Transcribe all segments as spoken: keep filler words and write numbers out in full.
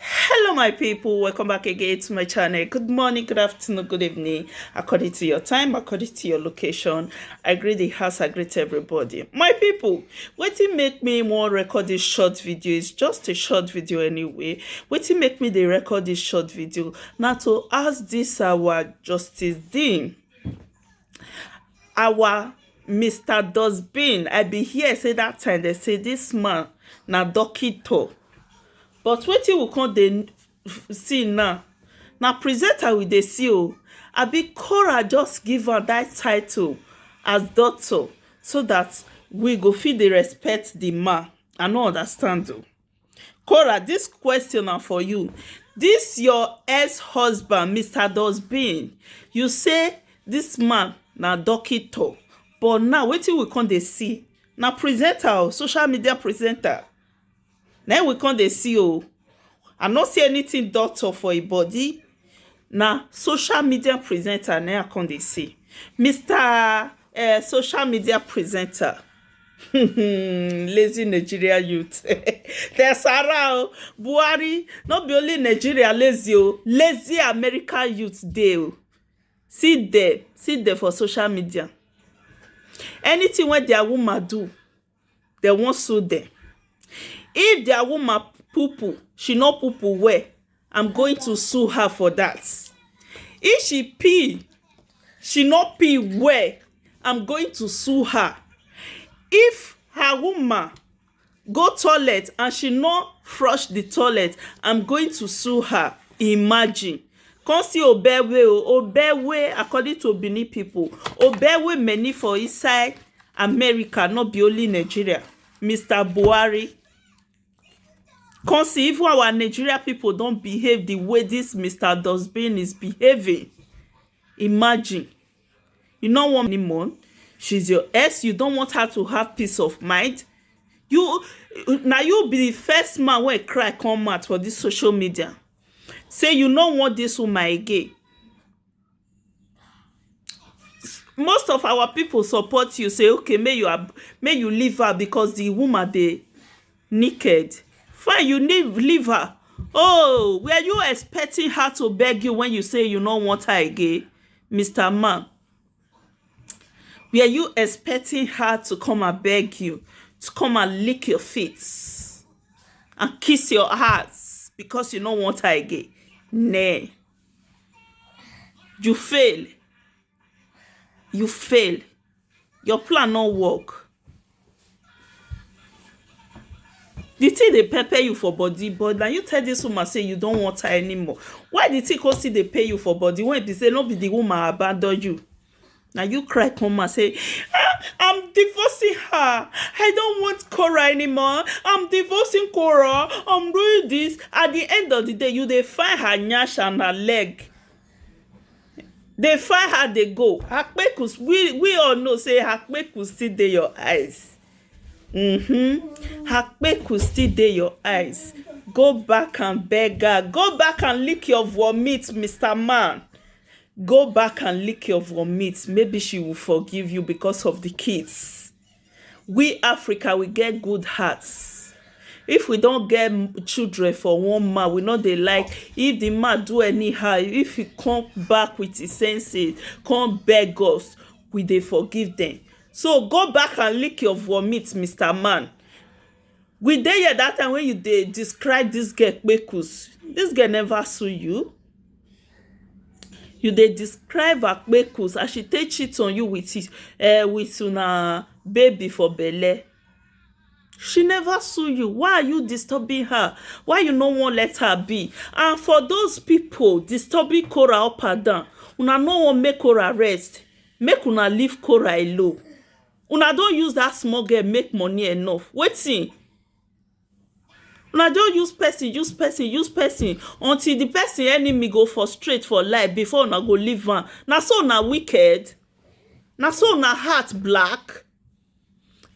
Hello, my people. Welcome back again to my channel. Good morning, good afternoon, good evening, according to your time, according to your location. I greet the house, I greet everybody. My people, wetin make me wan record this short video, is just a short video anyway. Wetin make me dey record this short video na to ask this our Justice Dean, our Mister Dustbin. I be hear say that time they say this man na doctor, but wetin we come dey see now, na presenter we dey see o. Abi Korah just give am that title as doctor so that we go fit dey respect the man? I no understand o. Korah, this question na for you. This your ex-husband, Mister Dustbin, you say this man na doctor, but now wetin we come dey see na presenter o, social media presenter. Na we come dey see o. I no see anything doctor for him body. Na social media presenter na I come dey see. Mister eh, social media presenter. Lazy Nigeria youth. There's Sarah o, Buhari, no be only Nigeria lazy o. Lazy American youth dey o. See them, see them for social media. Anything wey their woman do, they wan sue them. If their woman poo poo, she no poo poo well, I'm going to sue her for that. If she pee, she no pee well, I'm going to sue her. If her woman go toilet and she no flush the toilet, I'm going to sue her. Imagine. Come see Obewe o. Obewe, according to Benin people, Obewe many for inside America, no be only Nigeria. Mister Buhari. Come see, even our Nigeria people don't behave the way this Mister Dustbin is behaving. Imagine. You no want anymore. She's your ex. You don't want her to have peace of mind. You, now you be the first man wey cry come out for this social media. Say you no want this woman again. Most of our people support you, say, "Okay, may you ab- may you leave her because the woman dey naked." Fine, you leave, leave her. Oh, were you expecting her to beg you when you say you no want her again, Mister Man? Were you expecting her to come and beg you, to come and lick your feet and kiss your ass because you no want her again? Nay. You fail. You fail. Your plan no work. The thing dey pepper you for body, but now you tell this woman say you don't want her anymore. Why the thing come still dey pay you for body when they say no be the woman abandon you? Now you cry come and say, "Ah, I'm divorcing her. I don't want Korah anymore. I'm divorcing Korah. I'm doing this." At the end of the day, you dey find her nyash and her leg. Dey find her dey go. Her kpekus, we we all know say her kpekus still dey your eyes. Mm-hmm. Her kpekus still dey your eyes. Go back and beg her. Go back and lick your vomit, Mister Man. Go back and lick your vomit. Maybe she will forgive you because of the kids. We Africa, we get good hearts. If we don't get m- children for one man, we know they like. If the man do anyhow, if he come back with his senses, come beg us, we dey forgive them. So go back and lick your vomit, Mister Man. We dey here that time when you dey describe this girl kpekus. This girl never sue you. You dey describe her kpekus as she take cheat on you with his, uh, with una baby for belle. She never sue you. Why are you disturbing her? Why you no wan let her be? And for those people disturbing Korah up and down, una no wan make Korah rest. Make una leave Korah alone. Una don use that small girl make money enough. Wetin? Una don use person, use person, use person until the person enemy go frustrate for life before una go leave am. Na so una wicked. Na so una heart black.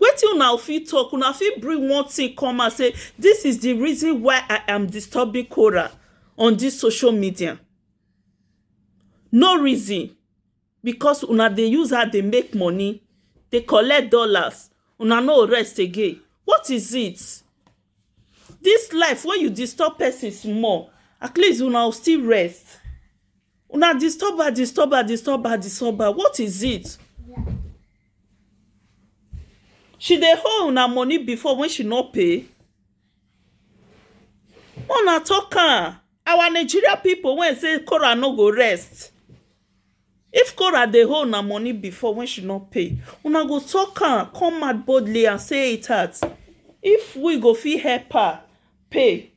Wetin una fit talk? Una fit bring one thing come and say, "This is the reason why I am disturbing Korah on this social media." No reason. Because una dey use her dey make money, dey collect dollars, una no rest again. What is it? This life, when you disturb person small, at least una go still rest. Una disturb her, disturb her, disturb her, disturb her. What is it? She dey hold una money before when she no pay. Una talk am. Our Nigeria people wey say Korah no go rest. If Korah dey hold una money before when she no pay, una go talk am, come out boldly and say it out. If we go fit help her pay,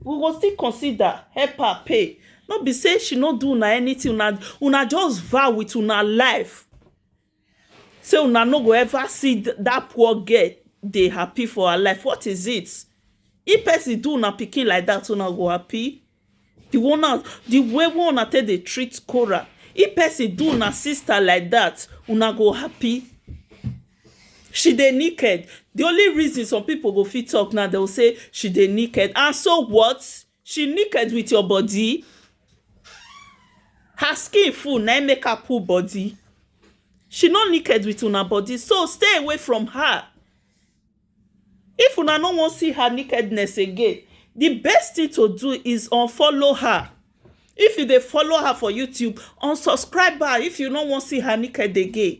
we go still consider help her pay. No be say she no do una anything, una, una just vow with una life say una no go ever see th- that poor girl dey happy for her life. What is it? If person do una pikin like that, una go happy? The one now, the way wey una take dey treat Korah, if person do una sister like that, una go happy? She dey naked. The only reason some people go fit talk now, they will say she dey naked. And so what? She naked with your body. Her skin full, na im make her pull body. She no naked with una body, so stay away from her. If una no wan see her nakedness again, the best thing to do is unfollow her. If you dey follow her for YouTube, unsubscribe her if you no wan see her naked again.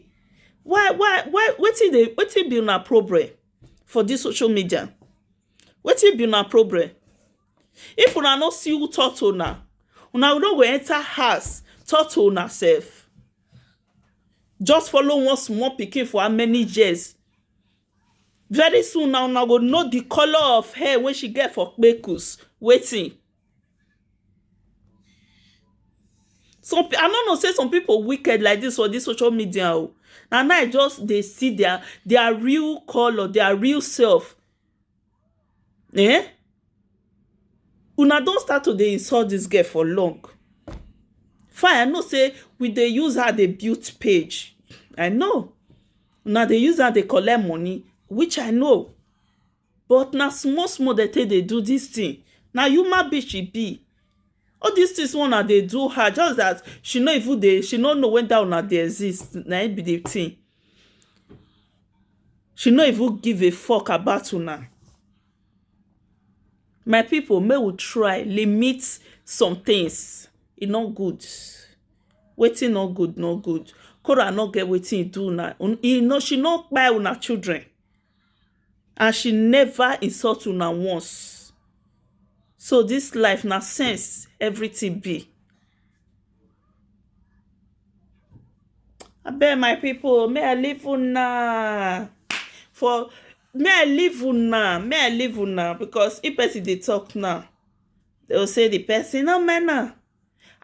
Why, why, why, wetin dey, wetin be una problem for this social media? Wetin be una problem? If una no see who talk to una, una no go enter house talk to una sef. Just follow one small pikin for how many years? Very soon now, una go know the color of hair wey she get for kpekus. Wetin? Some pe- I no know say some people wicked like this for this social media o. Na now I just dey see their their real color, their real self. Eh? Una don start to dey insult this girl for long. Fine, I know say we dey use her dey build page. I know. Una dey use her dey collect money, which I know. But na small small dem take dey do this thing. Na human being she be. All these things wey una dey do her, just that she no even dey, she no know when that una dey exist. Na im be the thing. She no even give a fuck about una. My people, make we try limit some things. E no good. Wetin no good, no good. Korah no get wetin e do una. Un- E no, she no kpai una children. And she never insult una once. So this life na sense, everything be. Abeg, my people, may I leave una for may I leave una, may I leave una, because if person dey talk now, they will say the person no manner.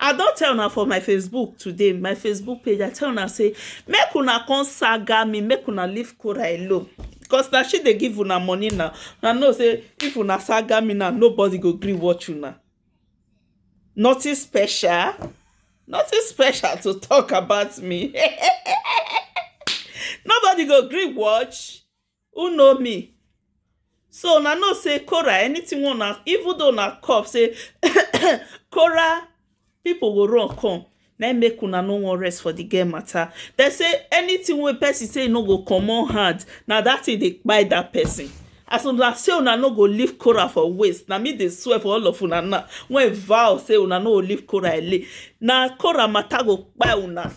I don tell una for my Facebook today, my Facebook page, I tell una say make una come saga me, make una leave Korah alone, because na she dey give una money now. Una know say if una saga me now, nobody go gree watch una. Nothing special, nothing special to talk about me. Nobody go gree watch. Who know me? So una know say Korah, anything wey una, even though una cough, say Korah, people go run come. Na im make una no wan rest for the girl matter. Dem say anything wey person say e no go comot hand, na that thing dey kpai that person. As una say una no go leave Korah for waste, na me dey swear for all of una now. When vow say una no go leave Korah alone, na Korah matter go kpai una.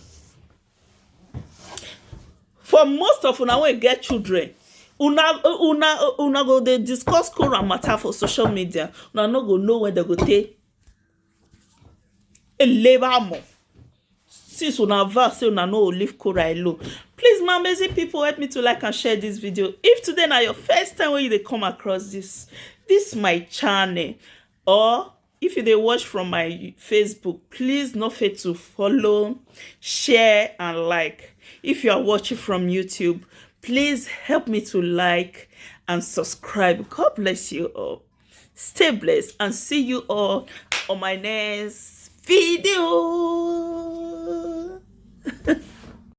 For most of una wey get children, una una una go dey discuss Korah matter for social media. Una no go know where dem go take labour more. Since una vow say una no go leave Korah alone, please, my amazing people, help me to like and share this video. If today na your first time wey you dey come across this this my channel, or if you dey watch from my Facebook, please no fail to follow, share and like. If you are watching from YouTube, please help me to like and subscribe. God bless you all. Stay blessed and see you all on my next video.